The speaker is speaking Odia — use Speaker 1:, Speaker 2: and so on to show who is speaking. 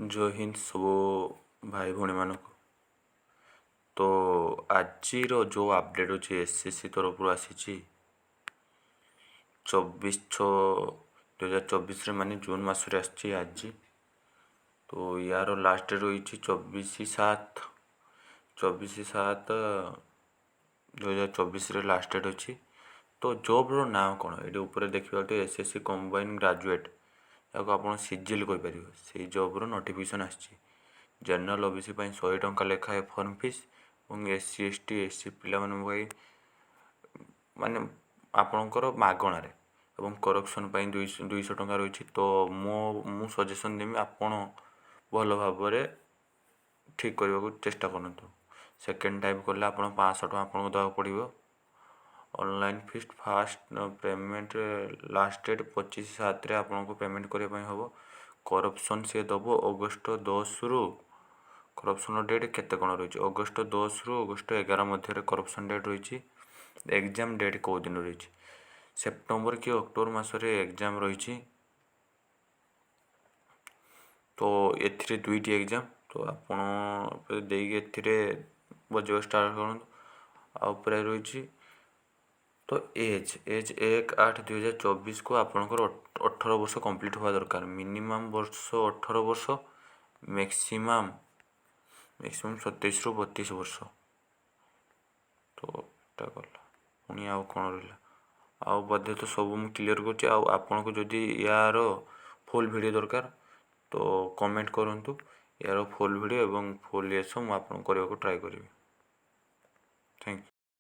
Speaker 1: ଜୟ ହିନ୍ଦ ସବୁ ଭାଇ ଭଉଣୀମାନଙ୍କୁ। ତ ଆଜିର ଯେଉଁ ଅପଡ଼େଟ୍ ଅଛି, ଏସ୍ଏସ୍ସି ତରଫରୁ ଆସିଛି 24/6/2024ରେ, ମାନେ ଜୁନ୍ ମାସରେ ଆସିଛି ଆଜି। ତ ୟାର ଲାଷ୍ଟ ଡେଟ୍ ରହିଛି 24/7, 24/7/2024ରେ ଲାଷ୍ଟ ଡେଟ୍ ଅଛି। ତ ଜବ୍ର ନାଁ କ'ଣ, ଏଇଠି ଉପରେ ଦେଖିବାକୁ ଏସ୍ଏସ୍ସି କମ୍ବାଇନ୍ ଗ୍ରାଜୁଏଟ୍, ଏହାକୁ ଆପଣ ସିଜିଏଲ୍ କହିପାରିବେ। ସେଇ ଜବ୍ର ନୋଟିଫିକେସନ୍ ଆସିଛି। ଜେନେରାଲ୍, ଓବିସି ପାଇଁ 100 ଟଙ୍କା ଲେଖାଏଁ ଫର୍ମ ଫିସ୍ ଏବଂ ଏସ୍ସି, ଏସ୍ଟି, ଏସ୍ସି ପିଲାମାନଙ୍କ ପାଇଁ ମାନେ ଆପଣଙ୍କର ମାଗଣାରେ ଏବଂ କରେକ୍ସନ୍ ପାଇଁ 200 ଟଙ୍କା ରହିଛି। ତ ମୁଁ ସଜେସନ୍ ଦେବି, ଆପଣ ଭଲ ଭାବରେ ଠିକ୍ କରିବାକୁ ଚେଷ୍ଟା କରନ୍ତୁ। ସେକେଣ୍ଡ ଟାଇମ୍ କଲେ ଆପଣ 500 ଟଙ୍କା ଆପଣଙ୍କୁ ଦେବାକୁ ପଡ଼ିବ। Online fees first payment last date 25/7ରେ ଆପଣଙ୍କୁ ପେମେଣ୍ଟ କରିବା ପାଇଁ ହେବ। କରେକ୍ସନ୍ ସିଏ ଦେବ ଅଗଷ୍ଟ 10ରୁ। କରେକ୍ସନ୍ର ଡେଟ୍ କେତେ କ'ଣ ରହିଛି? ଅଗଷ୍ଟ 10ରୁ ଅଗଷ୍ଟ 11 ମଧ୍ୟରେ କରେକ୍ସନ୍ ଡେଟ୍ ରହିଛି। ଏକ୍ଜାମ୍ ଡେଟ୍ କେଉଁ ଦିନ ରହିଛି? ସେପ୍ଟେମ୍ବର କି ଅକ୍ଟୋବର ମାସରେ ଏକ୍ଜାମ୍ ରହିଛି। ତ ଏଥିରେ ଦୁଇଟି ଏକ୍ଜାମ୍। ତ ଆପଣ ଦେଇକି ଏଥିରେ ବଜେଇବା ଷ୍ଟାର୍ଟ କରନ୍ତୁ। ଆଉ ଉପରେ ରହିଛି ତ ଏଜ୍ 1/8/2024କୁ ଆପଣଙ୍କର 18 ବର୍ଷ କମ୍ପ୍ଲିଟ୍ ହେବା ଦରକାର। ମିନିମମ୍ ବର୍ଷ 18 ବର୍ଷ, ମ୍ୟାକ୍ସିମମ୍ 27ରୁ 32 ବର୍ଷ। ତ ଏଟା ଗଲା। ପୁଣି ଆଉ କ'ଣ ରହିଲା? ଆଉ ବୋଧେ ତ ସବୁ ମୁଁ କ୍ଲିୟର୍ କରୁଛି। ଆଉ ଆପଣଙ୍କୁ ଯଦି ୟାର ଫୁଲ୍ ଭିଡ଼ିଓ ଦରକାର, ତ କମେଣ୍ଟ କରନ୍ତୁ। ୟାର ଫୁଲ୍ ଭିଡ଼ିଓ ଏବଂ ଫୁଲ୍ ଇଏ ମୁଁ ଆପଣଙ୍କୁ କରିବାକୁ ଟ୍ରାଏ କରିବି। Thank you.